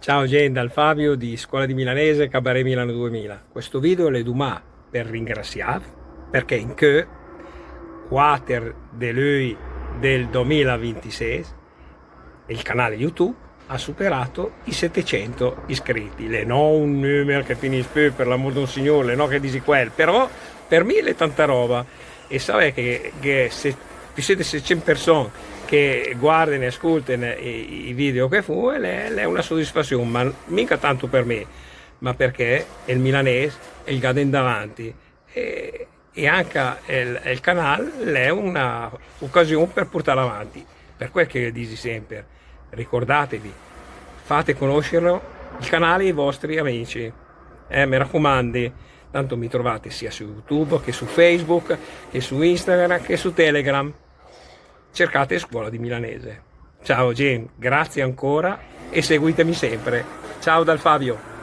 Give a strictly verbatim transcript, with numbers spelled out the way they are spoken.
Ciao gent, dal Fabio di Scuola di Milanese, Cabaret Milano duemila. Questo video l'è dumà per ringraziàv, perché incö quater de lüi del duemilavintisei il canale YouTube ha superato i settecento iscritti. L'è no un nümer che finìs pü, per l'amor d'un Signur, l'è no che disi quel, però per mi l'è tanta roba. E savè che, che se pü de seicent person che guarden e ascolten i, i video che fù, l'è, l'è una soddisfazion, ma minga tanto per me, ma perché el milanes el gh'ha de 'ndà avanti. E, e anca el, el canal l'è una ocasion per purtàl avanti. Per quel che disi semper, ricordatevi, fate conoscere il canale ai vostri amici. Eh, me racumandi, tanto mi trovate sia su YouTube che su Facebook, che su Instagram, che su Telegram. Cercate Scuola di Milanese. Ciao gent, grazie ancora e seguitemi sempre. Ciao dal Fabio.